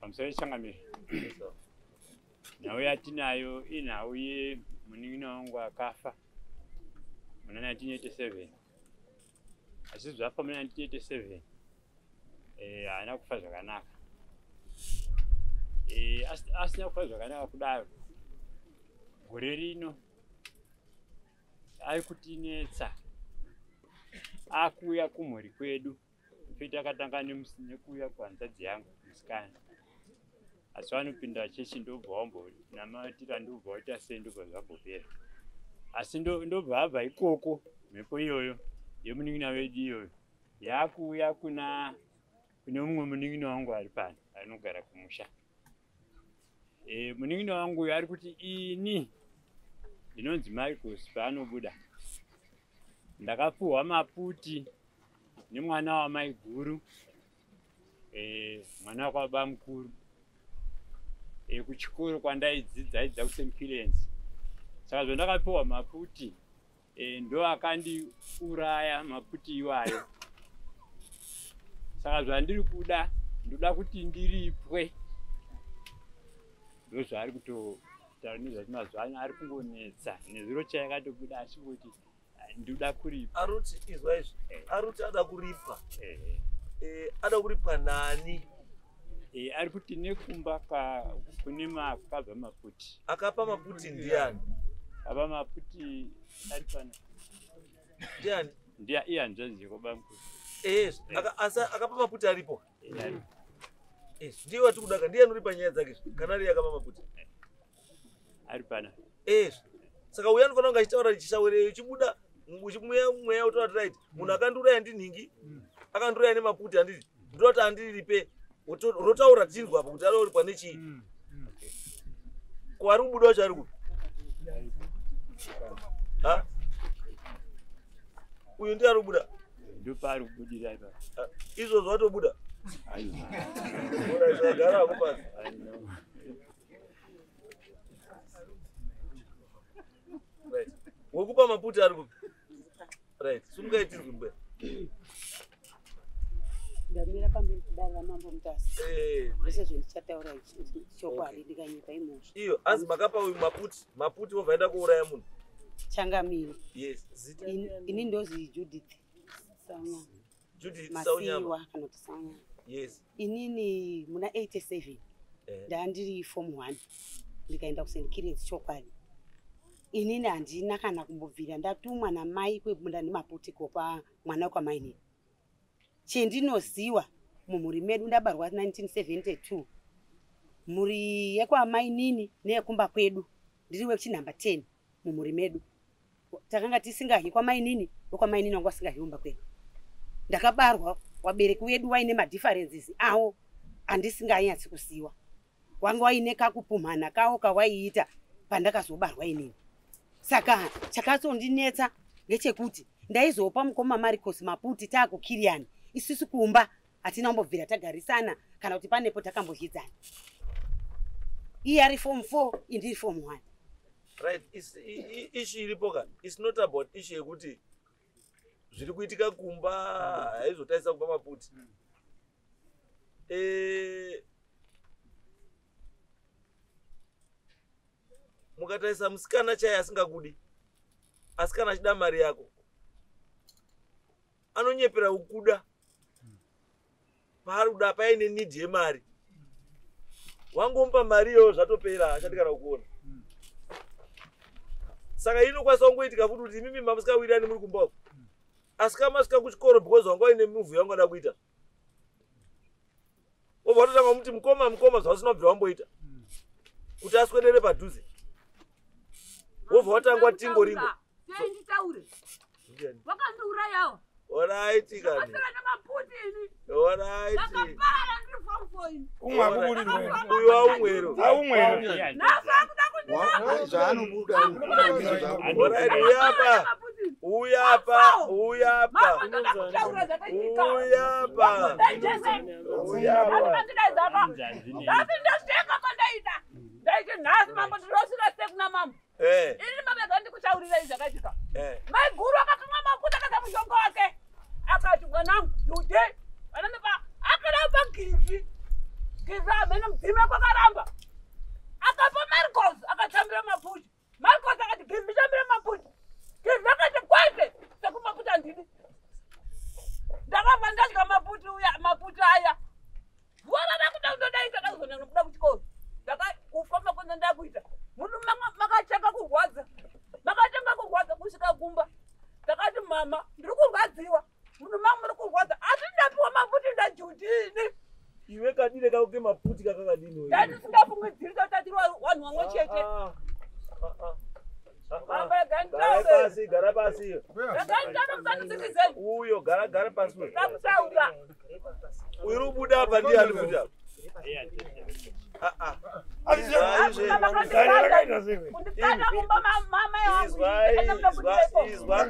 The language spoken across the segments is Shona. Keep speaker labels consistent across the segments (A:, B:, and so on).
A: Pamusoro changamire. Nhau yatinayo inhau yemunin'ina wangu akafa muna 1987. Asi zvafa muna 1987 haana kufa zvakanaka. Asina kufa zvakanaka kudaro, gore rino ari kutinetsa, akuuya kumhuri kwedu. Mfiti akatanga nekuuya kuhanzvadzi yangu musikana, asi vanopinda chechi ndobva wambonamatira, ndobva waita sei, ndobva zvambopera. Asi ndobva abva ikoko, mhepo iyoyo yemunin'ina wedu iyoyo yakuuya kuna kune mumwe munin'ina wangu ari pano anogara kumusha. Munin'ina wangu uyu ari kuti ini ndinonzi Marcus, paanobuda ndakapuhwa maputi nemwana wamaiguru, mwana wakwababa mukuru, kuchikoro kwandaidzidza, aidza kuSt Killians. Saka zvandakapiwa maputi, ndo akandiuraya maputi iwayo. Saka zvandiri kuda, ndoda kuti ndiripwe. Ndozvaari kutotaura nezvati mazuva ano ari kungonetsa. Nezuro chayakatobuda achingoti ndoda kuripa.
B: Aruti, izwa izvi, aruti ada kuripwa. Ada kuripwa nani?
A: Ari kuti nekumba kune kwakabva maputi.
B: Akapa maputi ndiani?
A: Apa maputi ari pano.
B: Ndiani?
A: Ndiya ihanzvadzi yekwabamukuru.
B: Asi akapa maputi aripo?
A: Aripo.
B: Ndiye wati kudaka, ndiye anoripa nyaya dzake kana ari akapa maputi.
A: Ari pana.
B: Saka uyu anofanira kunge achitaura chishawereyo chibuda mweya utaura kuti right, munhu akandiuraya ndinhingi, akandiuraya nemaputi, handiti ndoda kuti andiripe. Rotaura tichinzwa apo kuti aroripwa nechii. Ko ari kubuda wacho ari kupi? Uyu ndiye ari kubuda?
A: Ndopaari kubudira ipapo.
B: Izvozvo watobuda? Gara hako pasi. Right. Wekupa maputi ari kupi? Right. Sumukai tinzwe mbuya.
C: Ndamira pamberi pedare raMambo Mutasa. Zvese zvendichataura ichi chokwadi, ndikanyika imhosva.
B: Iyo, anzi makapa uyu maputi, maputi wobva aenda kuuraya munhu.
C: Changamire.
B: Yes.
C: Ini ndozi Judith Saunyama.
B: Judith Saunyama.
C: Masiwa kana kuti Saunyama.
B: Yes.
C: Inini muna 87 ndandiri form 1 ndikaenda kuSt Killians chokwadi. Inini handina kana kumbobvira ndatumwa namai kwebunda nemaputi kopa mwana wekwaMainini. Chendinoziwa mumhuri medu, ndabarwa 1972, mhuri yekwamainini neyekumba kwedu ndiri wechinhamba 10 mumhuri medu. Takanga tisingadyi kwamainini, wekwamainini wangu asingadyi kumba kwedu. Ndakabarwa wabereki wedu waine madifferences awo andisinganyatsi kuziwa, wanga waine kakupumhana kawo kawaiita pandakazobarwa inini. Saka chakazondinetsa ngechekuti ndaizopa mukoma Marcos maputi taakukiriyani, isusu kumba hatina kumbobvira tagarisana kana kuti panepo takambodyidzana. Iye ari form 4, indiri form 1.
B: Right, issue iripo ka, it's not about issue yekuti zviri kuitika kumba haizotarisa kupa maputi. Mukatarisa musikana chaiye asingakudi, asikana achida mari yako, anonyepera kukuda paari kuda, paine need yemari. Wangomupa mari iyoyo zvatopera, achadi kana kukuona. Saka inokwanisa kungoitika futi kuti imimi mamusikawirirani muri kumba uko, asi kama masvika kuchikoro, because wanga uine move yaungada kuita, wobva watotanga kumuti mukoma mukoma, zvavasina kubvira wamboita, kuti aswedere padhuze, wobva watangwa tingo ringo.
D: Sei nditaure? Wakandiurayawo.
B: Alright, kani.
D: Ndakasara nemaputi ini.
B: Alright.
D: Ndakaparara ndiri form 4 ini.
E: Umwe akuburirwe.
B: Uyu aumwero.
E: Aumwero.
D: Nhasi akuda kundirapa.
F: Zvaanobuda.
B: Alright, uya apa. Uya apa, uya apa.
D: Mambo, ndoda kutaura zvakaitika.
B: Uya apa. Uya apa.
D: Ndakandidaidzaka. Nhasi ndoseka kwandaita. Ndaiti nhasi mambo ndinosvika sei kuna mambo. Ini mabega ndikutaurirai zvakaitika. Maiguru akatumwa mafuta, akaisa mushonga wake. Akati mwanangu Jude, vanondipa akada pagivhi. Givhi amene mudzime kwakaramba. Akapa Marcos akatambira maputi. Marcos akati Givhi tambira maputi. Givhi akati kwete sekumaputi handidi. Ndakabva ndadya maputi uya maputi aya. Zuva radakuda kundodaita ndakuzonyanya kuchikoro. Ndakufamba kwanza ndakuita. Munhu makachanga kurwadza. Makatanga kurwadza kusvika kumba. Ndakati mama ndiri kurwadziwa. Munhu mangu muri kurwadza. Asi ndapiwa maputi ndajutini.
B: Iwe kadire kako kemaputi kakakadini wewe?
D: Ndatisingafungidziri kuti tiri vanhu vamwe chete. Baba
B: Gara pasi, gara pasi.
D: Ganditaure.
B: Uyo gara gara pasi.
D: Ndakutaura.
B: Uyu uri kubuda apa ndiye ari kubuda apa.
D: Kundikanda kumba mama yangu.
B: Izwa, izwa,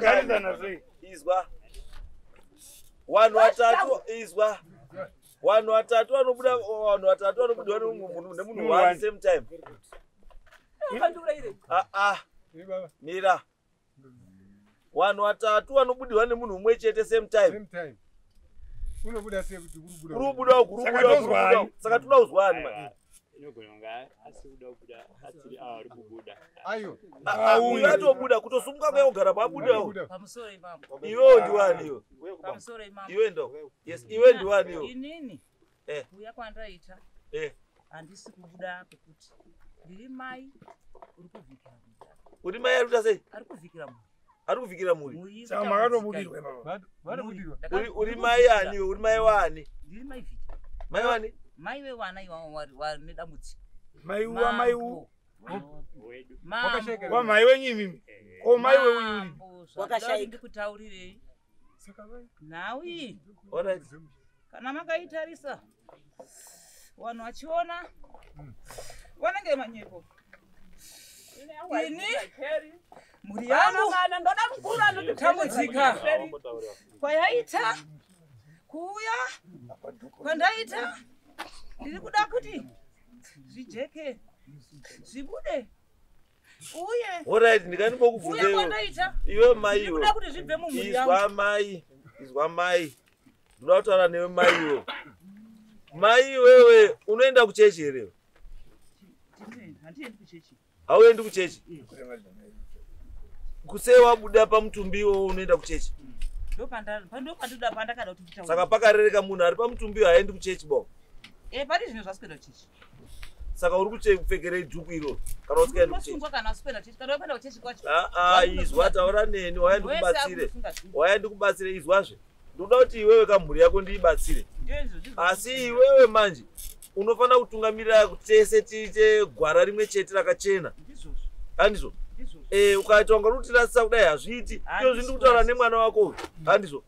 B: izwa. Vanhu vatatu izwa. Vanhu vatatu vanobuda, vanhu vatatu vanobudiwa nemunhu one same time. Mira. Vanhu vatatu vanobudiwa nemunhu umwe chete same time.
E: Unobuda sei kuti uri kubuda?
B: Uri kubuda uku, uri kubuda uku. Saka toda kuzwani manje.
A: Inogona kunge asiri kuda kubuda, asiri ari kubuda.
E: Ayo.
B: Uyu atobuda kutosumuka kuya kugara pabuda uyu.
F: Pamusoro ipapo.
B: Iwewo ndiwani iwe?
F: Pamusoro ipapo.
B: Iwe ndo. Yes, iwe ndiwani iwe?
F: Inini. Kuuya kwandaita. Handisi kubuda pekuti ndiri mai uri kuvhikira mhuri.
B: Uri mai ari kuita sei?
F: Ari kuvhikira mhuri.
B: Ari kuvhikira mhuri.
G: Saka makatobudirwa ipapa.
B: Uri mai ani? Uri mai wani?
F: Ndiri mai Vita.
B: Mai wani?
F: Mai vevana ivavo vane dambudziko.
G: Mai wa mai u.
F: Mambo.
G: Wa mai wenyu imimi. Ko mai weuyu uri.
F: Wakashaika. Ndikutaurirei. Nhau iyi.
B: Alright.
F: Kana makaitarisa vanhu vachiona vanenge manyepo. Ini mhuri yangu tambudzika kwayaita kuuya kwandaita ndiri kuda kuti zvijeke zvibude uye.
B: Alright, ndikandibokubvunza
F: iwe.
B: Iwe mai iwe.
F: Ndikuda kuti zvibve mumhuri yangu.
B: Izwa mai, izwa mai. Ndoda kutaura newe mai iwe. Mai iwewe unoenda kuchechi here?
F: Handiendi kuchechi.
B: Hauendi kuchechi? Kusei wabuda pamutumbi iwowo unoenda kuchechi?
F: Ndopandoda pandakada kuti nditaure.
B: Saka pakarereka munhu ari pamutumbi haendi kuchechi bo.
F: Pari zvino zvasikuenda kuchechi.
B: Saka uri kupfekerei dhuku iro kana usikaendi kuchechi?
F: Unosungwa kana usikuenda kuchechi, kana wakuenda kuchechi kwacho.
B: Izwa taura neni, waya ndikubatsire. Waya ndikubatsire izwazve. Ndoda kuti iwewe kamhuri yako ndiibatsire. Asi iwewe manje unofanira kutungamirira tese tiite gwara rimwe chete rakachena. Handizvo? Ukaita unga rutirasisa kudai hazviiti. Iyo zvindiri kutaura nemwana wako uyu. Handizvo?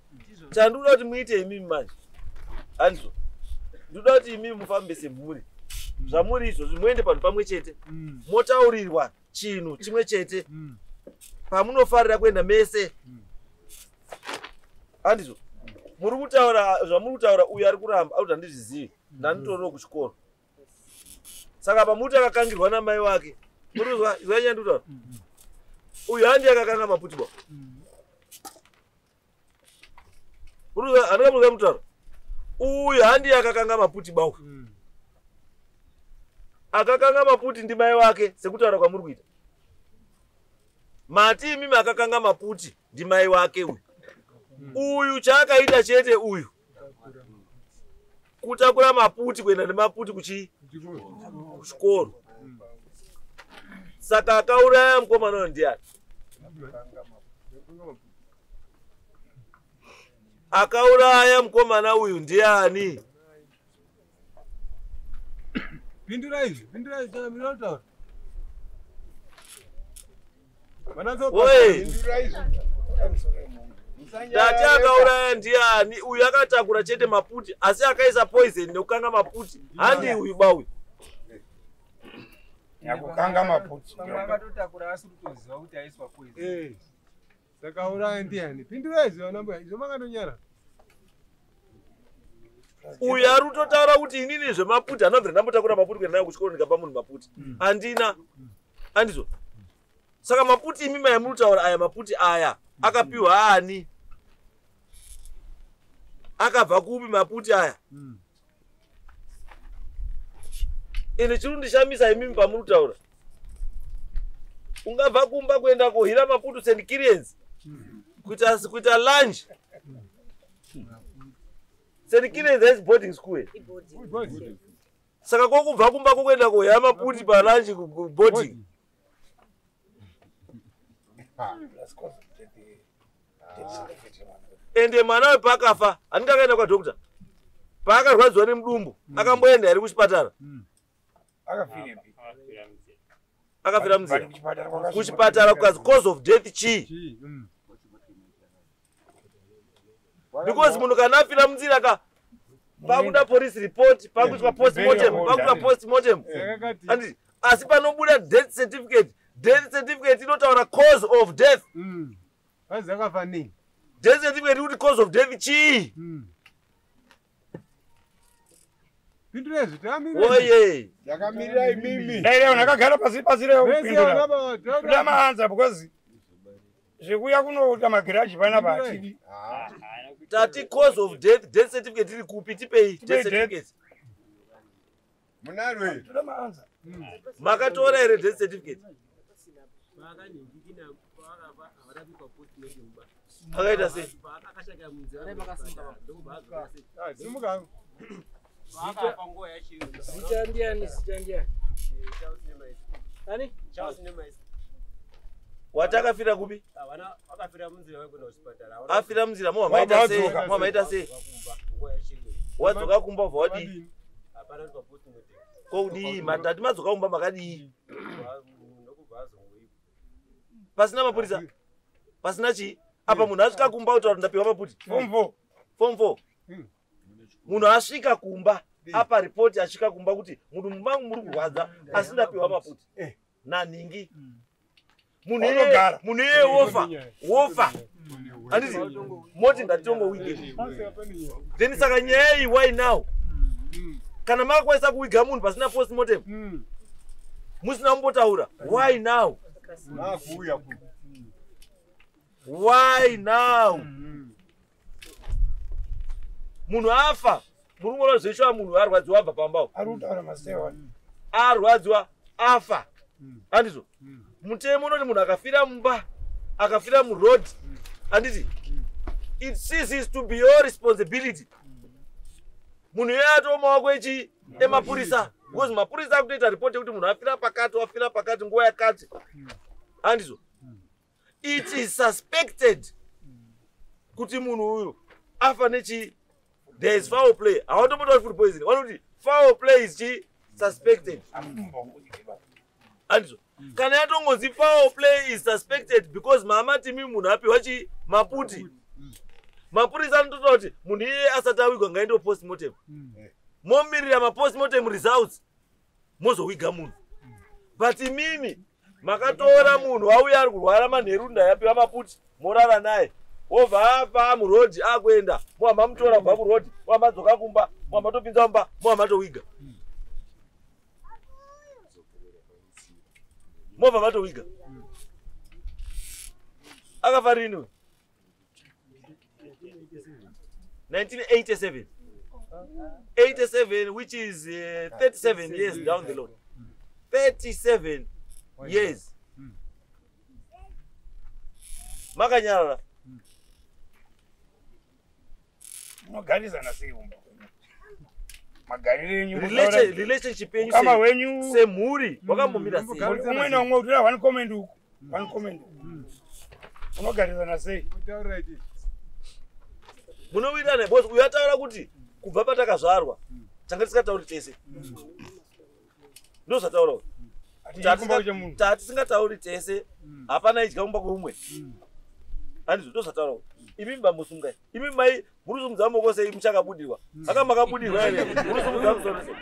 B: Chandinoda kuti muite imimi manje. Handizvo? Ndinoda kuti imimi mufambe semhuri. Zvamuri izvozvi muende panhu pamwe chete. Motaurirwa chinhu chimwe chete. Pamunofarira kuenda mese. Handizvo? Muri kutaura zvamuri kutaura uyu ari kuramba akuti handizvizivi. Ndanditoriwo kuchikoro. Saka pamuti akakangirwa namai wake. Muri kuzwa izwa nyaya ndikutaura. Uyu handi akakanga maputi ba. Muri kuzwa handingamuzwa mutaura. Uyu handi akakanga maputi ba. Akakanga maputi ndimai wake sekutaura kwamuri kuita. Mati imimi akakanga maputi ndimai wake uyu. Uyu chaakaita chete uyu. Kutakura maputi kuenda nemaputi kuchikoro. Saka akauraya mukomana uyu ndiani? Akauraya mukomana uyu ndiani?
E: Pindurai izvi, pindurai izvi, minotaura.
B: Oye. Ndati akauraya ndiani? Uyu akatakura chete maputi asi akaisa poison nekukanga maputi. Handi uyu ba uyu.
G: Yakukanga maputi.
H: Pamwe akatotakura asiri kutoziva kuti aiswa poison.
E: Saka uraya ndiani? Pindurai izvi vana mbuya, izvo makatonyara.
B: Uyu ari kutotaura kuti inini zvemaputi handinobvira ndambotakura maputi kuenda nayo kuchikoro ndikapa munhu maputi. Handina. Handizvo. Saka maputi imimi aya muri kutaura aya maputi aya akapiwa ani? Akabva kupi maputi aya? Ende chiri kundishamisa imimi pamuri kutaura. Ungabva kumba kuenda kohira maputu St. Kirians kuita lunch. St. Kirians is boarding school. Saka kokubva kumba kokuenda kohira maputi pa lunch ku boarding. Ende mwana wepakafa anenge akaenda kwa doctor. Paakarwadziwa nemudumbu akamboenda here kuchipatara? Akafira munzira. Kuchipatara kukazi cause of death chii? Because munhu kana afira munzira ka pakuda police report, pakuitwa postmortem, pakuitwa postmortem. Andi asi panobuda death certificate. Death certificate inotaura cause of death.
E: Vanzi akafa nei?
B: Death certificate kuti cause of death chii?
E: Pindurezvi tamirira.
B: Oye.
G: Yakamirira imimi. Dai leo nakagara pasi pasi leo kupindura. Kuda maanza because zvekuya kunoita magiraji panapa hatidi.
B: Tati cause of death, death certificate iri kupi? Tipei death certificate.
E: Munarwe.
G: Toda maanza.
B: Makatora here death certificate? Akaita sei?
E: Simuka.
I: Zita ndiani? Zita ndiani? Ani?
B: Watakafira kupi?
I: Akafira munzira wekuenda kuchipatara.
B: Afira munzira mo maita sei? Mo maita sei? Wadzoka kumba ubva wadii?
I: Hapana kuitwa postmortem.
B: Ko kudii? Matati madzoka kumba makadii? Pasina mapurisa? Pasina chii? Apa munhu asvika kumba kutaura kuti ndapiwa maputi.
G: Form 4.
B: Form 4. Munhu asvika kumba apa ripoti asvika kumba kuti mudumbu mangu muri kurwadza asi ndapiwa maputi naningi. Munhu iyeye wofa wofa handiti moti ndatitongowige. Then saka nyaya iyi why now? Kana makakwanisa kuwiga munhu pasina postmortem musina kumbotaura, why now? Why now? Munhu afa, murume unozveshuwa munhu arwadziwa abva pamba.
G: Ari kutaura masewa.
B: Arwadziwa afa. Handizvo? Mutemo unoti munhu akafira mumba, akafira muroad, handiti? It ceases to be your responsibility. Munhu iyeye atoo maoko echi emapurisa. Because mapurisa akutoita report yekuti munhu afira pakati, wafira pakati nguva yakati. Handizvo? It is suspected kuti munhu uyu afa nechi. There is foul play. I want to put food poisoning. One foul play is chi suspected. And kana yatongozi foul play is suspected because mama timi munhu apiwa chi maputi. Mapurisa anototaura kuti munhu iyeye asati awigwa ngaende postmortem. Momirira ma postmortem results mozowiga munhu. But imimi makatora munhu auya ari kurwara manheru ndayapiwa maputi morara naye. Wobva afa murodhi akuenda mohamba mutora kubva murodhi mohamba dzoka kumba mohamba topinza mumba mohamba towiga mobva matowiga. Akafa rini uyu? 1987. 87, which is 37 years down the road. 37 years. Makanyarara.
G: Munogarisana sei kumba kwenyu? Magariro enyu
B: Relationship yenyu
G: kama wenyu
B: semhuri wakambomira sei?
G: Umwe naumwe utora one comment uku, one comment uku. Munogarisana sei?
B: Munowirirana because uyu ataura kuti kubva patakazvarwa tanga tisingatauri tese. Ndozvataura uyu. Tatisingatauri tese, hapana idya kumba kweumwe. Handizvo ndozvataura uyu. Imi bambosungai. Imi mai muri kusumudza maoko sei muchakabudirwa? Saka makabudirwa here? Muri kusumudza musoro sei?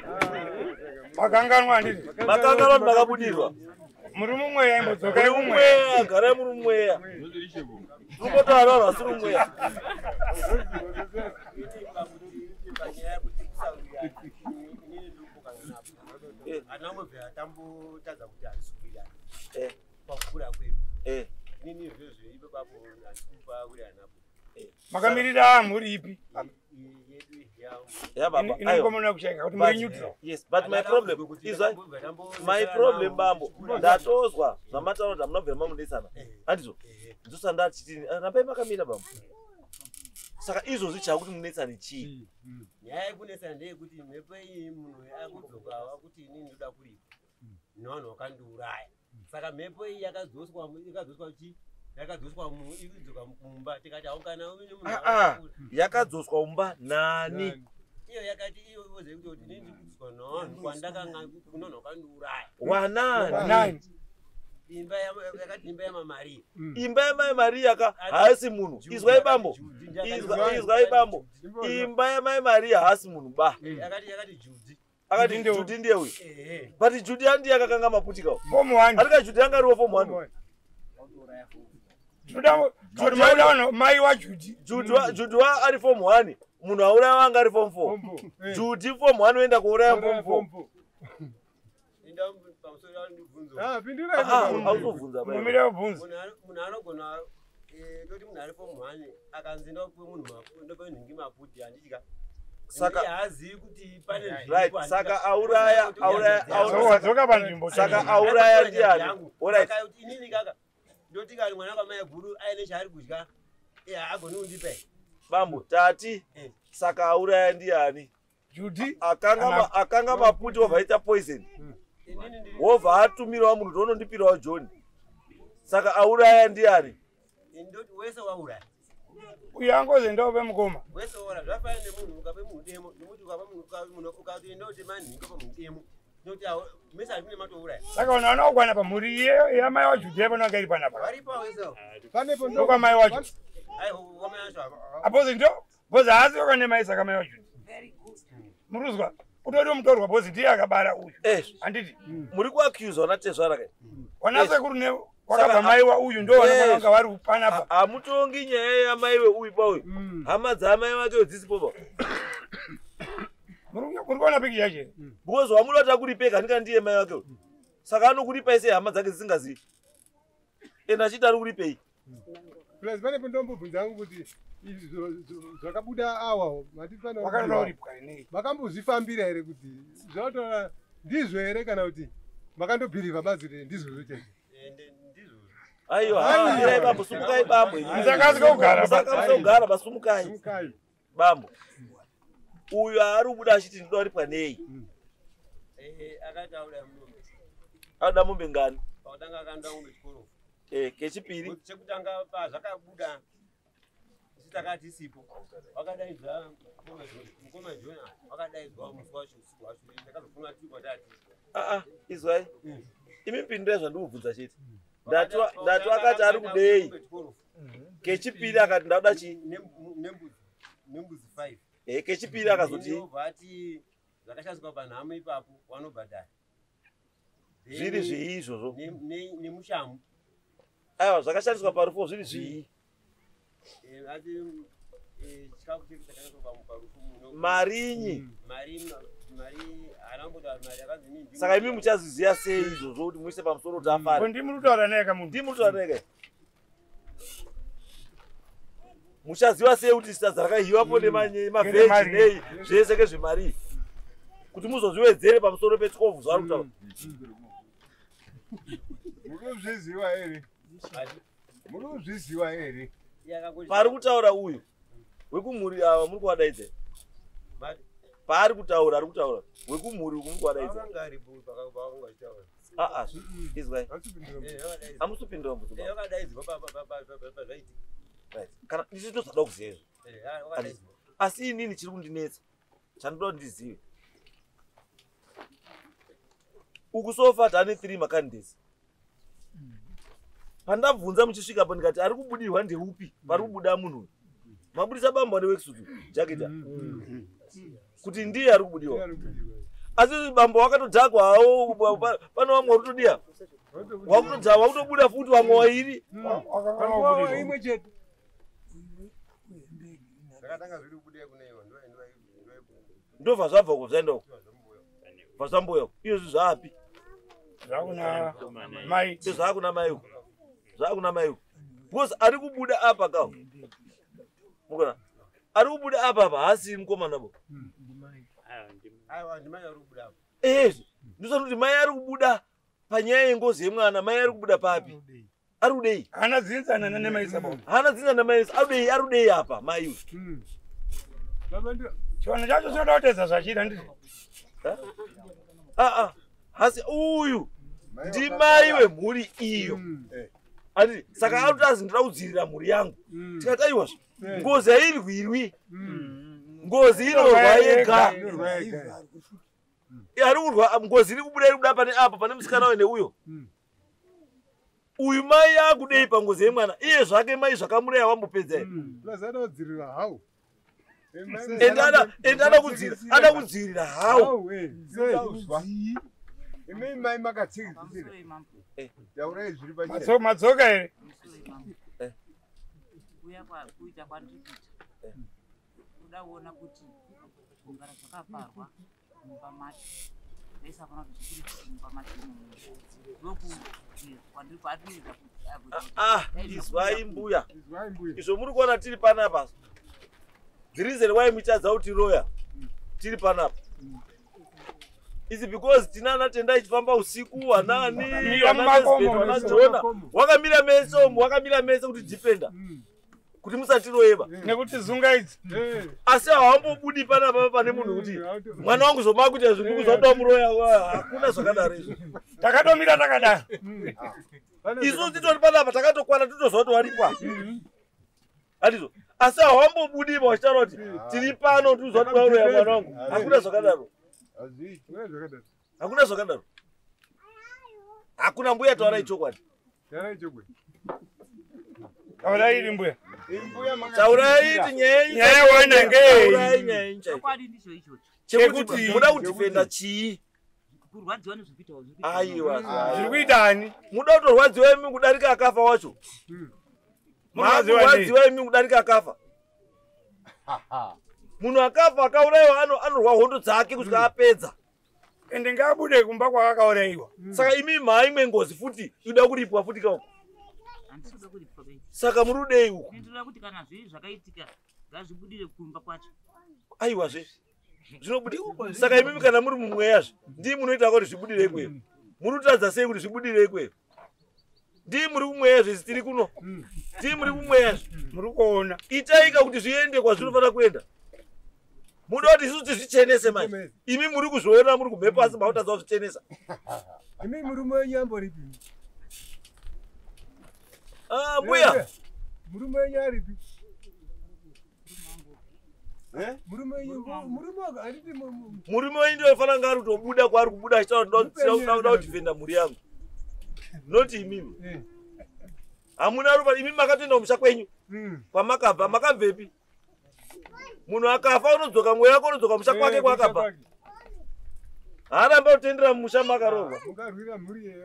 G: Makanganwa handiti?
B: Makanganwa makabudirwa.
G: Muri mumweya imbodzokai
B: Muri mumweya, garai muri mumweya. Rukotaura vanhu vasiri mumweya.
I: Anambobvira tambotadza kuti handisi kuwirirana pakukura kwedu. Inini izvozvo ipapapo handisi kupawirirana napo.
G: Makamirira mhuri ipi?
I: Yedu
B: Ya baba, aiwa. Yes, but my problem is my problem bambo. Ndatozwa zvamataura kuti hamuna kubvira mamunetsana. Handizvo? Ndosaka ndachiti rambai makamira bambo. Saka izvozvi chakuti munetsane chii?
I: Nyaya yekunetsana ndeyekuti mhepo iyi munhu akudzoka akuti inini ndoda kuripa nevanhu vakandiuraya. Saka mhepo iyi yakadzoswa chi yakadzoswa ikudzoka mumba tikati haukana munhu
B: yakadzoswa mumba nani?
I: Iyo yakati iyo ivoze kuti inini ndikudzoswa nevanhu kwandakanga kuno vakandiuraya.
B: Wanani?
I: Imba yakati imba yaMai
B: Imba yaMai Maria ka haasi munhu. Izwai bambo. Izwai bambo. Imba yaMai Maria haasi munhu ba.
I: Yakati Judy.
B: Akati Judy ndiye uyu. But Judy andiye akakanga maputika.
G: Form 1.
B: Arika Judy anga ariwo form 1.
G: Judy maulano mai wa Judy.
B: Judy wa ari form 1. Munhu auraya anga ari form 4. Judy form 1 oenda kuuraya form 4.
I: Munhu anogona toti munhu ari form 1 akanzi ndope munhu ndope nhingi maputi handitya.
B: Saka
I: haazivi kuti pane
B: right saka auraya
G: auraya panzvimbo
B: saka auraya ndiani? Alright.
I: Saka inini kaka ndoti kani mwana kwamai guru aine chaari kudya haagoni kundipa.
B: Bambo tati saka auraya ndiani?
G: Judy
B: akanga maputi obva aita poison. Wobva atumirawo munhu kuti unondipirawo John. Saka auraya ndiani?
I: Ndoti wese wauraya.
G: Uyu angozi ndope mukoma.
I: Wese wauraya zvafanana nemunhu ukape munhu demo nokuti ukapa munhu ukatoenda utema nhingi ukapa munhu demo nokuti mese ari kune matouraya.
G: Saka vanhu vanokwana pamhuri yamai waJudhi pano anga iri panapa.
I: Varipo wese.
E: Panepo
G: ndo kwamai wacho.
I: Aiwa kwamai wacho.
G: Apozi ndo bozi haasi wakane mai saka mai waJudhi. Muruzwa utori mutorwa bozi ndiye akabara uyu. Handiti
B: muri kuaccuse natezvara kai.
G: Wana sekuru ne wakabva mai wa uyu ndo vanofanira vari panapa.
B: Hamutongi nyaya yamaiwe uyu pa uyu. Hama dzamai vake dzisipo pa.
G: Muri kuona piki yacho.
B: Because wamuda kuti akuripeka ndika ndiye mai vake. Saka anokuripa sei hama dzake dzisingazivi. Enda achiti ari kuripei.
E: Plus panepo ndombobvunza hangu kuti zvakabuda awa matifana makambozvifambira here kuti zvataura ndizvo here kana kuti makandobhirivha bazi kuti ndizvozvo chaizvo?
B: Aiwa, mirai bambo, sumukai bambo.
G: Musakasika kugara.
B: Musakasika kugara, basumukai. Bambo. Uyu ari kubuda achiti ndinoda kuripwa nei?
I: Akati auda mombe.
B: Auda mombe ngani?
I: Pakutanga akanda mombe chikoro.
B: Kechipiri.
I: Chekutanga pazvakabuda takati sipo wakadaidzwa mukoma Jona wakadaidzwa musi wacho usiku wacho ndakazofunga tiri kwatati.
B: Izwai. Imi mpindurai zvandikubvunza chete. Ndati akati ari kudei. Kechipiri akati ndauda chii?
I: Nembudzi 5.
B: Kechipiri akazoti
I: ati zvakashandiswa panhamo ipapo wanobhadhara.
B: Zviri zvii izvozvo?
I: Nemushamu.
B: Aiwa zvakashandiswa parufu zviri zvii? Marinyi. Saka imi muchaziziya sei izvozvo kuti muise pamusoro kuti afare?
G: Ndimi muri kutaura naye kamunhu.
B: Ndimi muri kutaura naye kai. Muchaziva sei kuti sadza rakahiwapo nemavheji nei zvese ngezvemari kuti muzozviwedzere pamusoro pe12 zvaari kutaura.
E: Munozviziva here? Munozviziva here?
B: Pari kutaura uyu wekumhuri ava muri kuvadaidza. Paari kutaura ari kutaura wekumhuri uku muri kuvadaidza. Izwai. Hamusipindura mubvunzo. Kana isu tozada kuziva izvo. Asi inini chiri kundinetsa chandoda kuti ndizive. Uku sofa tane 3 macandidates. Pandabvunza muchisvikapo ndikati ari kubudirwa ndeupi pari kubuda munhu uyu. Mabudisa bambo ane worksuit jacket kuti ndiye ari kubudiwa. Asi bambo wakatodhakwa hawo pane vamwe vari kutodiya. Wakutobuda futi vamwe wairi.
E: Imwe chete.
B: Ndobva zvabva uko zvaenda uko. Bva zvamboya. Izvozvi zvaapi?
G: Zvakuna mai.
B: Zvakuna mai uko. Zvakuna mai uko. Because ari kubuda apa kawo. Mukona. Ari kubuda apa apa haasi mukomana bo.
I: Aiwa, ndimai ari kubuda apa.
B: Ehezve, ndosati kuti mai ari kubuda panyaya yengozi yemwana, mai ari kubuda papi? Ari kudei?
G: Hana dzinzana nemaisa bo.
B: Hana dzinzana nemaisa. Ari kudei? Ari kudei apa mai uyu?
G: Chivanhu chacho chinoda kutedza zvachida ndizvo.
B: Ah ah. Hasi uyu ndimai wemhuri iyo. Ati saka ari kuti azi ndinoda kudzivirira mhuri yangu. Tikati aiwazve ngozi hairwirwi. Ngozi inorwa yega. Ari kurwa ngozi iri kubuda iri kubuda pane apa pane musikana uyu neuyo. Uyu mai akudei pangozi yemwana iye zvake mai zvakamuraya wambopedza here?
E: Plus anodzivirira how?
B: Ende ada kudzivirira how?
J: Imi mai makatsikitsira. Taurai zviri pachena.
G: Madzoka here?
F: Kuuya kuita kwandiri kuita. Kuda kuona kuti kugara zvakaparwa mumba macho. Ndaisafana kuti zvibude mumba macho imomo. Ndokuti kwandiri kwandiri
B: Ah, izwai mbuya. Izvo muri kuona tiri panapa. The reason why muchadza kuti roya tiri panapa is because tinana Tendai ichifamba usiku anani ana Jona wakamira meso umu wakamira meso kuti defender kuti musatiroyeva
G: nekuti zungaidzi.
B: Asi hawambobudi panapa pane munhu kuti mwana wangu zvomakuita zvinhu kuzoda muroya, hakuna zvakadaro izvo.
G: Takatomira takadaro.
B: Isusu titori panapa takatokwana titoziva kuti waripwa. Handizvo. Asi hawambobudi vachitaura kuti tiri pano tikuziva kuti waroya mwana wangu. Hakuna zvakadaro. Hakuna zvakadaro. Hakuna mbuya taurai chokwadi.
G: Taurai iri mbuya.
B: Taurai kuti nyaya
G: Nyaya waona ngei?
B: Taurai nyaya yenyu chaiyo.
F: Chokwadi ndicho ichocho.
B: Chekuti muda kudhifenda chii?
F: Kurwadziwa nezviri kuita.
B: Aiwa.
G: Zviri kuita ani?
B: Muda kutorwadziwa imi kudarika akafa wacho.
G: Murwadziwa nei?
B: Makurwadziwa imi kudarika akafa. Munhu akafa akaurayiwa anorwa hondo dzake kusvika apedza.
G: Ende ngaabude kumba kwaakaurayiwa.
B: Saka imi mhaimwe ngozi futi inoda kuripwa futi kauko.
F: Handisi kuda kuripwa bedzi.
B: Saka muri kudei uku?
F: Ndinoda kuti kana zviri zvakaitika ngazvibudire kumba kwacho.
B: Aiwazve. Zvinobudira. Saka imimi kana muri mumweyazve ndii munoita kuti zvibudire ikweyo. Muri kutadza sei kuti zvibudire ikweyo? Ndii muri kumweyazve tiri kuno. Ndii muri kumweyazve.
G: Muri kuona.
B: Itaika kuti zviende kwazvinofanira kuenda. Muda kuti isusu tizvichenese manje. Imi muri kuzviona muri kumhepo asi makutadza kuzvichenesa.
E: Imi murume wenyu amboripi?
B: Ah, mbuya.
E: Murume wenyu aripi? Murume wenyu murume handiti
B: Murume wenyu ndiye anofanira kunge ari kutobuda kwaari kubuda achitaura kuti ndinoda kudhifenda mhuri yangu. Not imimi. Hamuna ropa imi makatoenda kumusha kwenyu. Kwamakabva makabvepi? Munhu akafa unodzoka mweya wako unodzoka kumusha kwake kwaakabva. Haaramba kutendera mumusha makarorwa.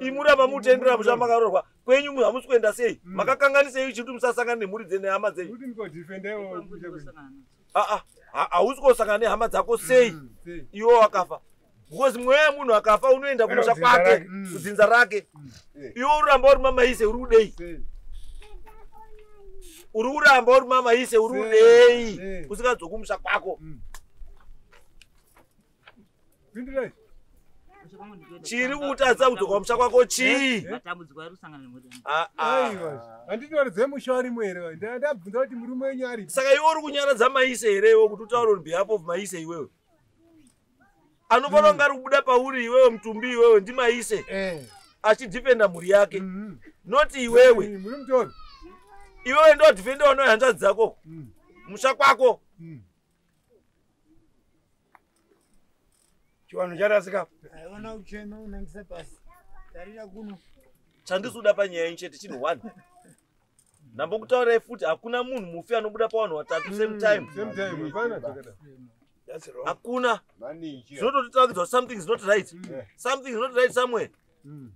B: Imuramba mutendera musha makarorwa. Kwenyu hamusi kuenda sei? Makakanganisei chiti musasangana nemhuri dzenyu nehama dzenyu? Hausi kosangana nehama dzako sei? Iwe wakafa. Because mweya wemunhu akafa unoenda kumusha kwake, kudzinza rake. Iwe uramba uri mamaise uri kudei? Uri kuramba uri mamaise uri kudei? Usingadzoki kumusha kwako. Chiri kutadza kudzoka kumusha kwako chii?
F: Matambudziko ari kusangana nemhuri yangu.
E: Aiwa. Handiti varidzi vemusha varimo here? Ndabvunza kuti murume wenyu aripi.
B: Saka iwe uri kunyaradza maise here iwe kuti utaure on behalf of maise iwewe? Anofanira kunge ari kubuda pauri iwewe mutumbi iwewe ndimaise. Achidhifenda mhuri yake. Not iwewe.
E: Muri mutori.
B: Iwewe ndo dhifenda nehanzvadzi dzako. Musha kwako.
G: Chivanhu charasika.
K: Aiona uchema unangisa pasi. Tarira kuno.
B: Chandisuda panyaya yenyu chete chinhu one. Ndambokutaurirai futi hakuna munhu mufi anobuda pavanhu vatatu same time.
E: Same time. Hapana zvakadaro.
B: Hakuna. Zvinototiratidza kuti something is not right. Something is not right somewhere.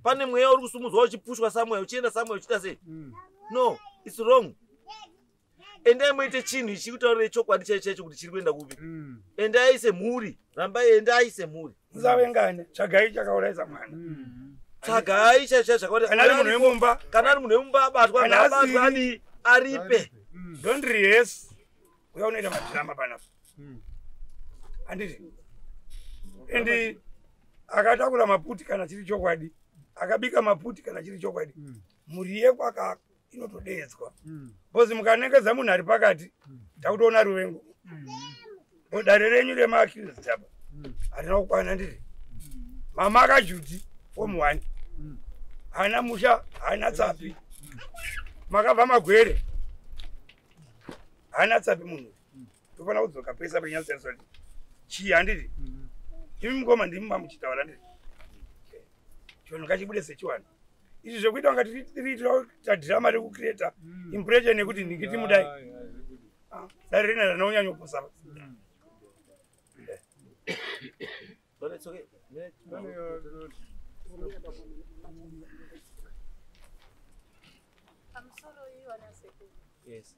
B: Pane mweya uri kusumudzwa uchipushwa somewhere uchienda somewhere uchiita sei? No, it's wrong. Endai muite chinhu ichi kutaurire chokwadi chaicho chaicho kuti chiri kuenda kupi. Endai semhuri. Rambai endai semhuri.
G: Musavengane. Tsvagai chakaurayisa mwana.
B: Tsvagai chaicho chakaurayisa.
G: Kana ari munhu wemumba.
B: Kana ari munhu wemumba abatwa
G: Kana
B: ngaabatwe
G: asiri.
B: adii aripe.
G: Don't rehearse. Uya unoita madhirama panapa. Handiti? Endi akatakura maputi kana chiri chokwadi, akabika maputi kana chiri chokwadi, mhuri yekwaka inotodeedzwa. Because mukanengedza munhu ari pakati, takutoona ruvengo. Dare renyu remaakirisi apa harina kukwana, nditi? Mama akajuti form 1 haana musha, haana tsapi, makabva magwere, haana tsapi munhu. Tofanira kudzoka pesa penyatsotarisa kuti chii, handiti? Imi mukoma ndimi mamuchitaura, nditi? Chinhu ngachibude sechiwani. Izvi zvekuita kunga tiriitira dhirama rekucreata impression yekuti ndingi timudai, dare rina ranaunyanyopusa.
B: But it's okay.
L: Pamusoro iyi wana sekuru.
B: Yes.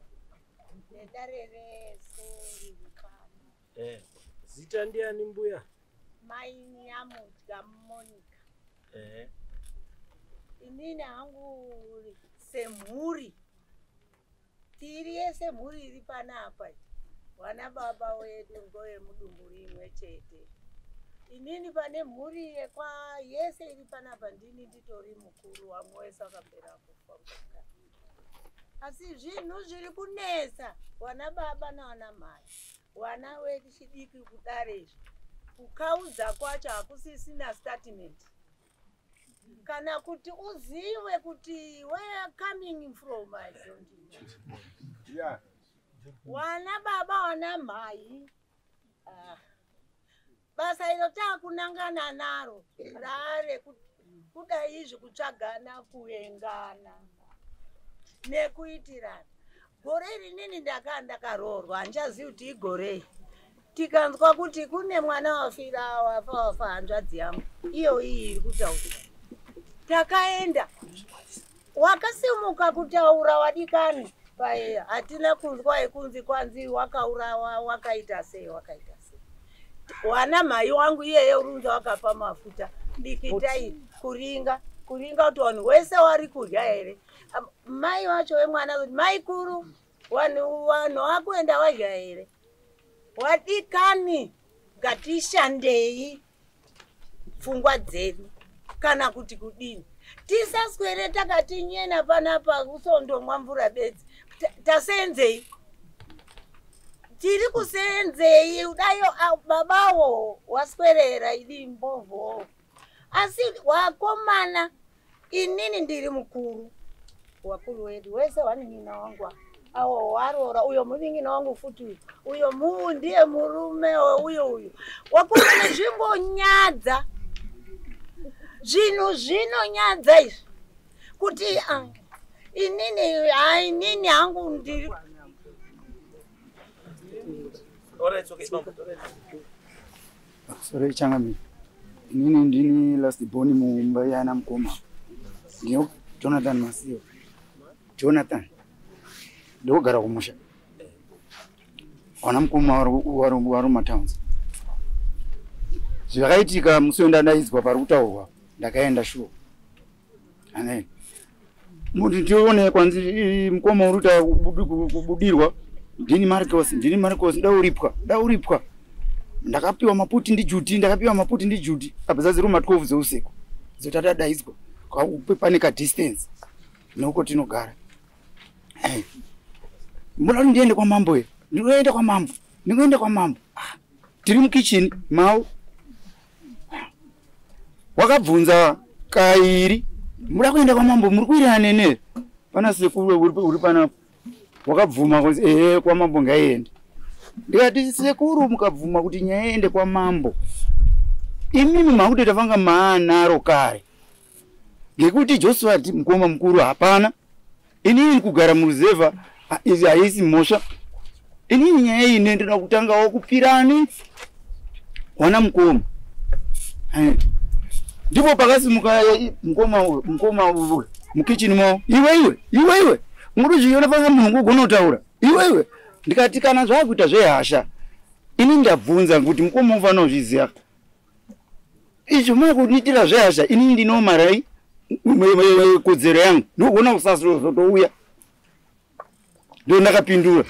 L: Nedare rese riri pano.
M: Zita ndiani mbuya?
L: Mai Nyamudya Monica. Inini hangu semhuri. Tiri yese mhuri iri panapa. Wana baba wedu ngoye mudumbu rimwe chete. Inini pane mhuri yekwa yese iri panapa ndini nditori mukuru wamwe wese akapera kufa. Asi zvinhu zviri kunetsa wana baba nawana mai, wana wechidiki kudare izvi, kukaudza kwacho hakusisina statement kana kuti uzive kuti where coming from. I don't know.
J: Yeah.
L: Wana baba wana mai, basa iro takunangana naro rare kudai izvi kutsvagana kuengana nekuitirana. Gore rinini ndakaroorwa, handichazivi kuti igorei. Tikanzwa kuti kune mwana wafira wafa wafa hanzvadzi yangu iyo iyi iri kutaura. Takaenda, wakasimuka kutaura wadikani paye, hatina kunzwa yekunzi kwanzi wakaurawa wakaita sei wakaita sei. Wana mai wangu iyeye urunza wakapa mafuta dikitai kuringa kuringa kuti vanhu wese wari kudya here. Mai wacho wemwana kuti mai kuru vanhu vakuenda wadya here. Wadikani ngatishandei pfungwa dzedu kana kuti kudini. Tisaswere takati nyena panapa kusondomwa mvura bedzi. Tasenzei? Tiri kusenzei? Dai babawo waswerera idi mbovho. Asi wakomana inini ndiri mukuru. Wakuru wedu wese wanin'ina wangu awo warora uyo munin'ina wangu futi uyo muu ndiye murume uyo uyo. Wakomana zvingonyadza. Zvinhu zvinonyadza izvi. Kuti inini inini hangu ndiri.
B: Alright, okay, mama.
N: Sorry changamire. Inini ndini last born mumba yana mukoma. Ndiyo Jonathan Masiyo. Jonathan. Ndogara kumusha. Wana mukoma wari matowns. Zvakaitika musi wendadaidzwa pari kutaurwa ndakaenda shuwa. Ane. Muti ndione kwanzi mukoma uri kubudirwa. Ndini Marcos, ndauripwa. Ndakapiwa maputi ndi Judy, apa zaziri ma 12 dzeusiku. Dzotadaidzwa. Pane ka distance neuko tinogara. Hey. Mbona ndiende kwa mambo ye? Ndinoenda kwa mambo. Tiri mukitchen mau. Wakabvunza kairi. Muda kuenda kwa mambo muri kuirana nene. Pana sekuru uri pana wakabvuma kuti kwa mambo ngaiende. Ndikati sekuru mukabvuma kuti nyaya iende kwa mambo. Imimi makutoita vanga maanaro kare. Ngekuti Joshua mukoma mukuru hapana. Inini kugara muruzevha izi haisi mhosva. Inini nyaya iyi ndinoda kutangawo kupirani wana mukoma. Ndipo pakasimuka mukoma mukichini mwawo. Iwe. Muruzviona panga munhu ugona kutaura. Iwe. Ndikati kana zvakuita zvehasha. Ini ndabvunza kuti mukoma unofanira kuzviziva. Izvo makundiitira zvehasha inini ndinomarai kodzero yangu. Ndogona kusazotouya. Ndo ndakapindura.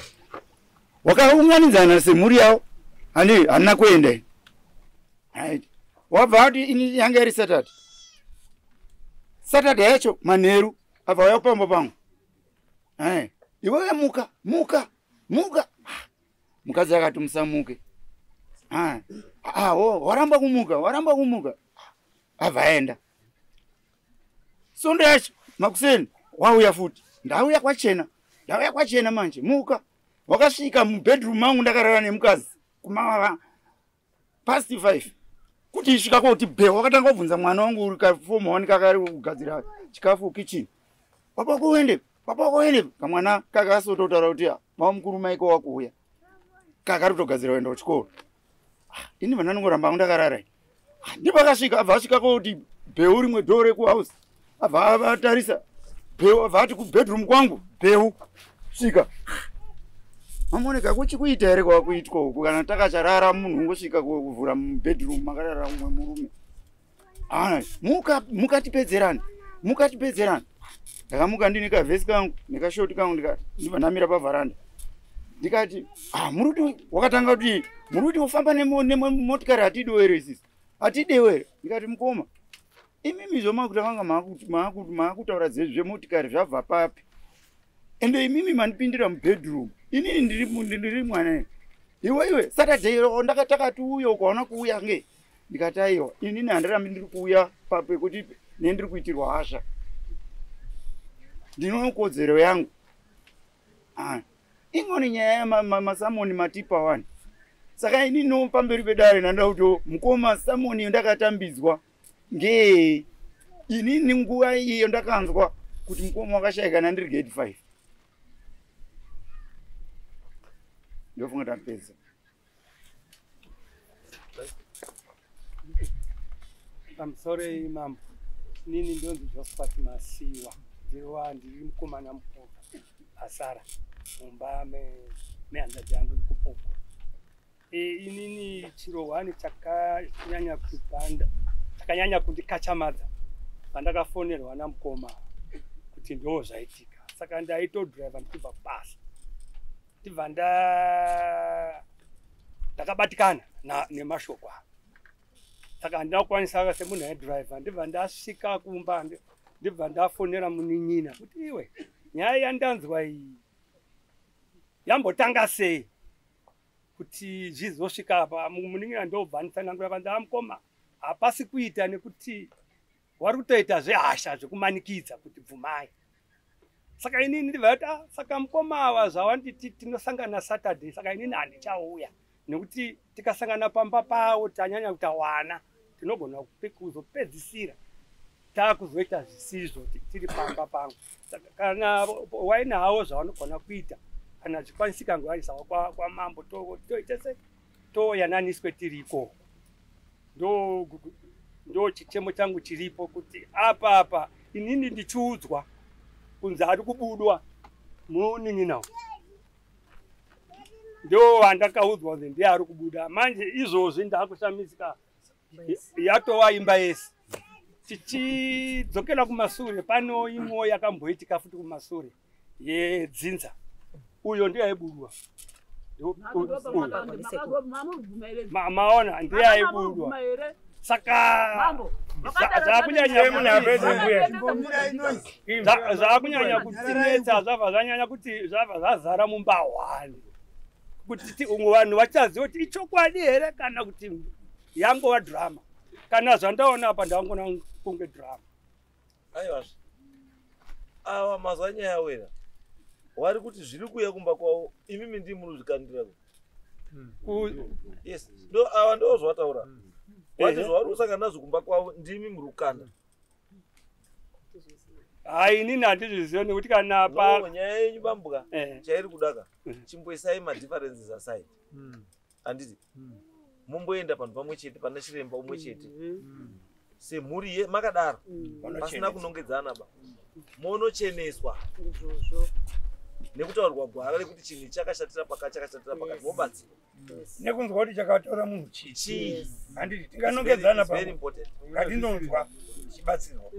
N: Wakaunganidzana semhuri yavo, handi handina kuenda ini. Right. Wabva ati ini yanga iri Saturday. Saturday yacho manheru abva auya pamba pangu. Eh, iwewe muka, muka, muka. Mukadzi akati musamuke. Ah, ah, oh, waramba kumuka, waramba kumuka. Abva aenda. Sondo yacho makuseni wauya futi. Ndauya kwachena. Ndauya kwachena manje. Muka. Wakasvika mubedroom mangu ndakarara nemukadzi kuma past 5. Kuti isvika koti be wakatanga kubvunza mwana wangu uri ka form 1 kakari kugadzira chikafu kitchen. Baba kuende, baba kuende. Kamwana kakasototaura kuti mama mukuru maiko wakuuya. Kakari kutogadzira kuenda kuchikoro. Ini vana nongoramba ndakarara. Ndipo akasvika abva asvika koti bheu rimwe door rekuhouse. Abva atarisa bheu abva ati kubedroom kwangu bheu svika. Mamoneka kuchikuita here kwakuitwa uku kana takacharara munhu ungosvika kuvhura mubedroom makarara umwe murume. Ah, muka mukatipedzerana. Mukatipedzerana. Ndakamuka ndine kavhesi kangu nekashoti kangu ndikati ndibva ndamira pavharanda. Ndikati ah muruti wakatanga kuti muruti ufamba nemotikari hatidiwo here isisi. Hatidiwo here. Ndikati mukoma imimi zvomakutanga maakutaura zvemotikari zvabva papi. Ende imimi mandipindira mubedroom. Inini ndiri mwana. Iwe iwe Saturday ndakatakati uye ukaona kuuya nge. Ndikati aiwa inini handirambi ndiri kuuya pekuti nendiri kuitirwa hasha. Ndinoona kodzero yangu. Ah, ingoni nyaya yamasamoni matipa wani. Saka inini no pamberi pedare ndanda kuti mukoma samoni ndakatambidzwa nge inini nguva iyo ndakanzwa kuti mukoma wakashaika ndiri grade 5. Ndofunga tapedza.
O: Pamusoro mambo, nini ndonzi Josephat Masiwa, ndiri mukomana mukuru asara mumba mehanzvadzi yangu iri kupupwa. Inini chirohwani chakanyanya kupanda, chakanyanya kundikachamadza pandakafonerwa namukoma kuti ndo zvaitika. Saka ndaitodhiraivha ndichibva kubasa, ndibva ndakabatikana nemashoko aya. Saka handina kukwanisa semunhu aidhiraivha, ndibva ndasvika kumba, ndibva ndafonera munin'ina kuti iwe nyaya yandanzwa iyi yambotanga sei kuti zvizosvika apa. Munin'ina ndobva nditsanangura panzi amukoma hapasi kuita nekuti wari kutoita zvehasha zvekumanikidza kuti bvumai. Saka inini ndibva ndati saka mukoma ava zvawanditi tinosangana Saturday, saka inini handichauya nekuti tikasangana pamba pavo tanyanya kuita wana tinogona kuzopedzisira takuzoita zvisizvo tiri pamba pangu. Saka kana wainawo zvavanogona kuita kana zvikwanisika ngoaisawo kwamambo toite se toyananiswe tiri ikoko. Ndo chichemo changu chiripo kuti apa apa inini ndichiudzwa kunzi ari kubudwa munin'ina ndo andakaudzwa kunzi ndiye ari kubuda. Manje izvozvi ndakushamisika yatova imba yese. Tichidzokera kumasure pano imwe yakamboitika futi kumasure yedzinza, uyo ndiye aibudwa. Maona ndiye aibudwa. Saka zvakunyanya kutinetsa zvabva zvanyanya kuti zvabva zvazara mumba hwani kuti vanhu vachaziva kuti ichokwadi here kana kuti yangova drama. Kana zvandaona apa ndangona kunge drama.
B: Aiwa ava mazwa nyaya wena wari kuti zviri kuuya kumba kwavo imimi ndimi munozvikandira. Yes, ndo ava ndo zvavataura. Wati zvavari kusangana nazvo kumba kwavo ndimi muri kukanda.
O: Hai inini handizvizivi nekuti kana pa
B: nyaya yenyu bambuka chairi kudaka chimboisai madifferences aside. Handiti mumboenda panhu pamwe chete pana chiremba umwe chete semhuri makadaro pasina kunongedzana ba monocheneswa nekutaurwa gwara rekuti chinhu chakashatira pakati chakashatira pakati mobatsirwa
G: nekunzwa kuti chakatora munhu chii. Handiti tinganongedzana pamwe ngatindonzwa tichibatsirwa.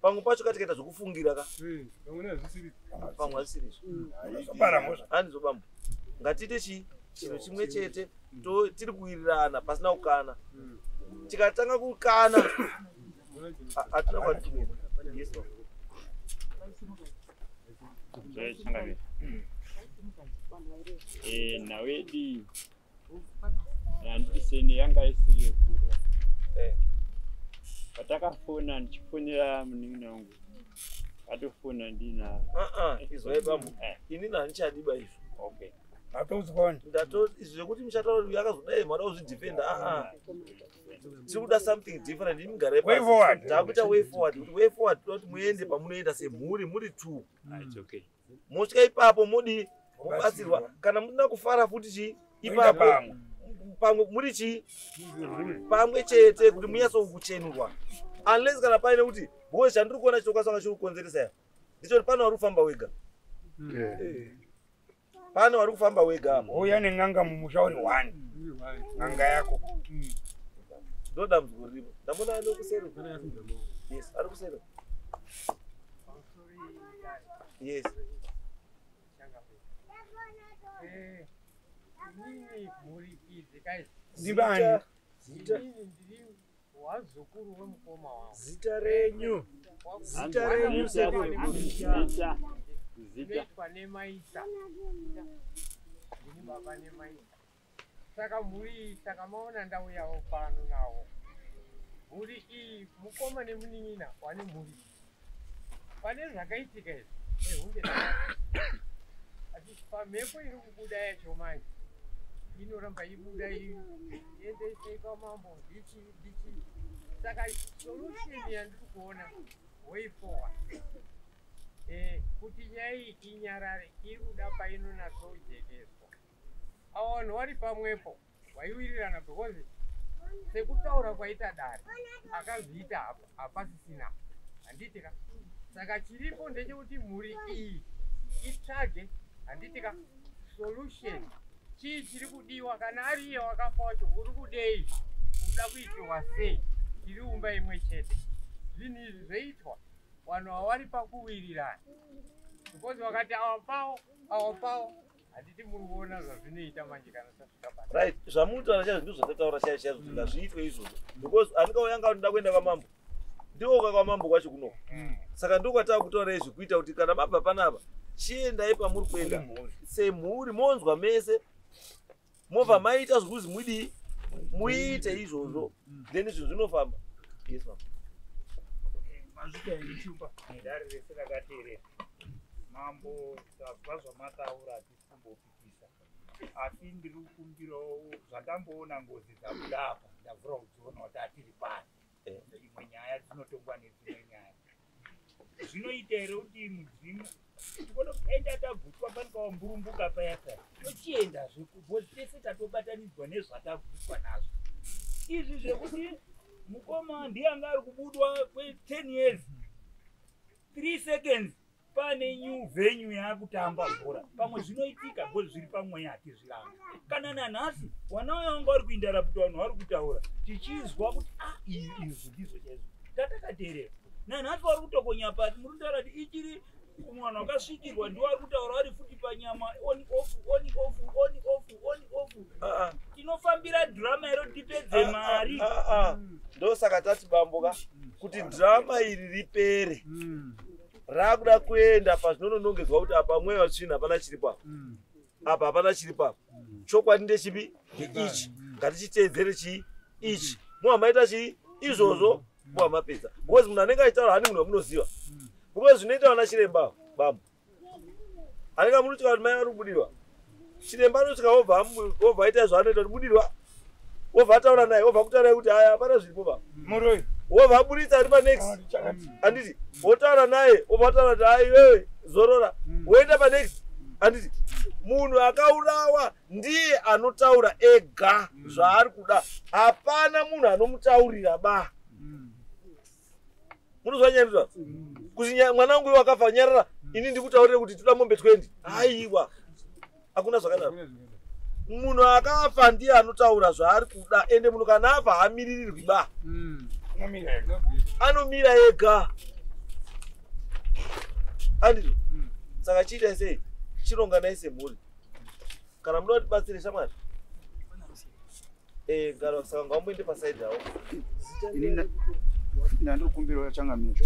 B: Pamwe pacho katikaita zvokufungira ka pamwe hazvisiri izvo. Handizvo bambo. Ngatiite chii? Chinhu chimwe chete tiri kuwirirana pasina kukana. Tikatanga kukana hatina kwatiri kuenda. Yes, ma'am.
A: Changamire. Nhau yedu yandiseni yanga isiri yekurwa. Patakafona ndichifonera munin'ina wangu atofona ndina
B: Izwai bambo, inini handichadiba izvo.
A: Okay.
B: Ndato izvi zvekuti muchataura kuti akazodai mada kuzvidefenda tiri kuda something different. Imi garai
G: Way forward.
B: Takuita way forward, kuti way forward toda kuti muende pamunoenda semhuri muri two.
A: It's okay.
B: Mosvika ipapo modii? Mobatsirwa. Kana musina kufara futi chii ipapo
G: pamwe.
B: Pamwe muri chii pamwe chete kuti munyatsokuchenurwa, unless kana paine kuti because chandiri kuona chinokwanisa chiri kukonzeresa ya ndechoti pane vari kufamba wega, pane vari kufamba wega apa.
G: Uya nen'anga mumusha uri one, n'anga yako.
B: Ndo dambudziko riripo. Ndamona ari kuseri. Yes, ari kuseri. Yes.
K: Inini mhuri idzi kai
G: Ndibani?
M: Zita.
K: Inini ndiri wazukuru wemukoma wangu.
M: Zita renyu. Zita renyu sekuru.
A: Zita. Zita.
K: Zvinoitwa nemaisa, ndini baba nemaisa. Saka mhuri iyi, saka maona ndauyawo pano nawo mhuri iyi, mukoma nemunin'ina wane mhuri iyi. Pane zvakaitika izvi ehunge, asi pamhepo iri kubuda yacho manje inoramba ibuda iendesei kwamambo ndichi ndichi. Saka solution yandiri kuona, way forward, kuti nyaya iyi inyarare, iri kuda painonatsojekeswa. Ava vanhu vari pamwepo vaiwirirana, because sekutaura kwaita dare akazviita hapasisina, handiti ka? Saka chiripo ndechekuti mhuri iyi itsvage, handiti ka, solution. Chii chiri kudiwa? Kana ari iye wakafa wacho, uri kudei? Uda kuitirwa sei? Tiri umba imwe chete. Zvinhu izvi zvoitwa vanhu havari pakuwirirana, because vakati awa pawo awa pawo, handiti muri kuona zvazvinoita manje kana tasvika pa
B: Right, zvamutaura chaizvo ndizvo zvatataura chaizvo chaizvo kuti ngazviitwe izvozvo, because andikauya nga ndoda kuenda kwamambo, ndikoka kwamambo kwacho kunoko. Saka ndokwataa kutaura izvi kuita kuti kana mabva panapa, chiendai pamuri kuenda semhuri, monzwa mese, mobva maita zvekuzi mudii, muite izvozvo, then zvinhu zvinofamba. Yes, ma'am.
P: Mazvita echipa nedare rese rakateerera. Mambo, tazwa zvamataura, hatisi kumbopikisa, asi ndiri kukumbirawo zvandamboona ngozi dzabuda apa, ndavhura kudziona kuti atiri pano. Imwe nyaya dzinotongwa nedzimwe nyaya. Zvinoita here kuti mudzimu tikonoenda tagutswa panikawa mburumbuka paya paya, tochiendazve because tese tatobatanidzwa nezvatagutswa nazvo izvi, zvekuti mukoma ndiye anga ari kubudwa kwe10 years, 3 seconds pane new venue yaakutamba bhora pamwe? Zvinoitika because zviri pamweya, hatizviranga. Kana nanhasi wana uyo wanga vari kuindara kuti vanhu vari kutaura, tichizwa kuti a izvi ndizvo chaizvo tatakateerera. Nanhasi vari kutokonya pasi, muri kutaura kuti ichiri mwana wakasvikirwa, ndiwo ari kutaura vari futi panyama, on off, on off, on off, on off. Tinofambira dhirama iro tipedze mari.
B: Ndosaka tati bambo ka, kuti dhirama iri ripere, rakuda kuenda pazvinononongedzwa kuti apa mweya watsvina hapana chiripo apa, apa hapana chiripo apa. Chokwadi ndechipi? Ndeichi. Ngatichiteedzere chii ichi, muva maita chii izvozvo, muva mapedza, because munhu anenge achitaura hani munhu wamunoziva, because zvinoita vana chiremba bambo anenge amunosvika kuti mai vari kubudirwa, chiremba anosvika wobva aita zvaanoita kuti budirwa, wobva ataura naye, wobva kutaurai kuti haya hapana zviripo baba, wobva aburitsa ari panext, handiti? Wotaura naye, wobva ataura kuti hai iwewe zorora, woenda panext, handiti? Munhu akaurawa ndiye anotaura ega zvaari kuda, hapana munhu anomutaurira ba. Munozwa nyaya kuti mwana wangu iwe wakafa, nyarara, ini ndikutaurire kuti toda mombe 20. Aiwa, hakuna zvakadaro. Munhu akafa ndiye anotaura zvaari kuda, ende munhu kana afa haamiririrwi ba, anomira ega, andizvo? Saka chiitai sei? Chironganai semhuri. Kana muda kutibatsire shamwari. Eh, gara saka ngaumboende paside awo.
N: Ini ndandikumbirawo changamire.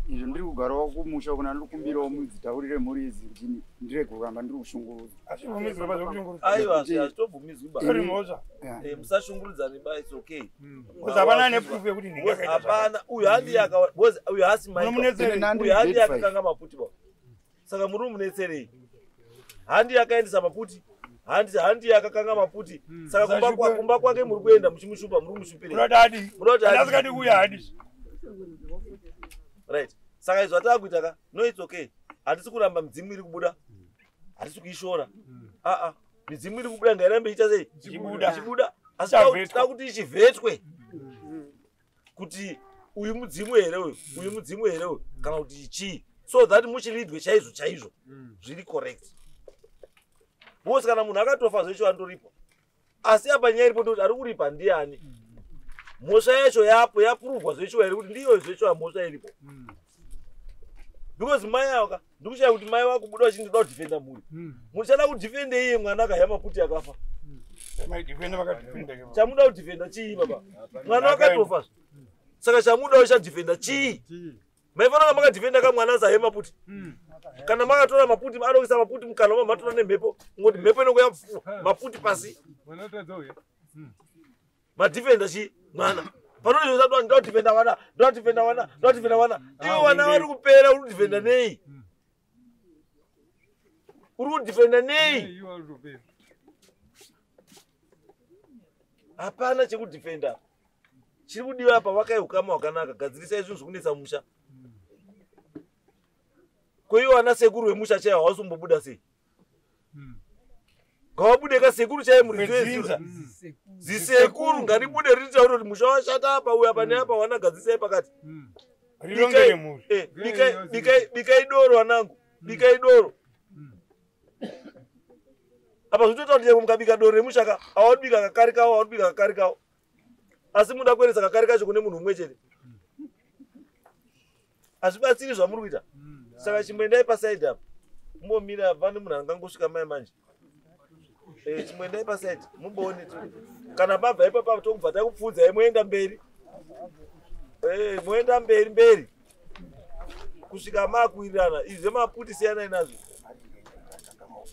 N: Izvo ndiri kugarawo kumusha kuna ndikumbirawo mudzitaurire mhuri idzi kuti ndirege kuramba ndiri kushungurudzwa.
G: Hazvibvumidzwe ba zvekushungurudzwa.
B: Aiwa, hazvitobvumidzwi ba.
G: Uri mhosva.
B: Eh, musashungurudzane ba, it's okay.
G: Because hapana ane proof yekuti ndinge
B: Because
G: akaita
B: hapana, uyu handi yaka because uyu haasi Michael.
G: Munomunetserei?
B: Uyu handi yakakanga maputi ba. Saka muri munetserei? Handi yakaendesa maputi. Handi handi yakakanga maputi. Saka kumba kwa kumba kwake muri kuenda muchimushupa, muri kumushupirei.
G: Munoti adi.
B: Munoti
G: Kana
B: adi.
G: asikadi kuuya hadi.
B: Right. Saka izvo zvataakuita ka, no it's okay. Hatisi kuramba midzimu iri kubuda. Hatisi kuishora. Ah ah. Midzimu iri kubuda ngairambe ichiita sei?
G: Ichibuda.
B: Ichibuda. Asi
G: Ichavhetwa.
B: tinoda kuti ichivhetwe. Kuti uyu mudzimu here uyu? Uyu mudzimu here uyu? Kana kuti chii? So that muchilidwe chaizvo chaizvo. Zviri correct. Because kana munhu akatofa zvecho andoripa. Asi apa nyaya iripo ndekuti ari kuripa ndiani? Mhosva yacho yapo yapuruvwa zvecho here kuti ndiyo zvecho mhosva iripo. Because mai ava ka ndikushaya kuti mai vakubuda vachindida kudhifenda mhuri. Muchada kudhifenda iye mwana akahya maputi akafa.
G: Maidhifenda vakadhifenda.
B: Chamuda kudhifenda chii baba? Mwana wakatofa. Saka chamuda uchadhifenda chii? Maifanira kunge makadhifenda kamwana asahe maputi. Kana makatora maputi anoisa maputi mukanwa matora nemhepo ngoti mhepo inongoya maputi pasi. Madhifenda chii mwana? Panonzi ndoda kudhifenda vana, ndoda kudhifenda vana, ndoda kudhifenda vana. Ivo vana vari kupera uri kudhifenda nei? Uri kudhifenda nei? Hapana chekudhifenda. Chiri kudiwa apa vakai ukama hwakanaka, gadzirisai zvinhu zvekunetsa musha. Ko iwo ana sekuru vemusha chaiwo hawasombobuda sei? Ngavabude ka sekuru chaiye muridzi
G: Wedzinza.
B: wezinza. Zisekuru ngaribude ritaure kuti musha washata apa uyu apa neapa wana gadzirisai pakati.
G: Rirongere mhuri.
B: Eh, bikai bikai bikai doro wanangu. Bikai doro. Apa zvinotoita kuti chero mukabika doro remusha ka awabika kakari kawo awabika kakari kawo. Asi muda kuendesa kakari kacho kune munhu mumwe chete. Hazvibatsiri zvamuri kuita. Saka chimboendai pasaidi apa. Mumbomira pane munhu angangosvika mai manje. Eh, chimboendai pasaidi mumboone kana mabva ipapa tokubva takupfuudzai moenda mberi. Eh, moenda mberi mberi. Kusvika makuwirirana. Izvi zvemaputi siyanai nazvo.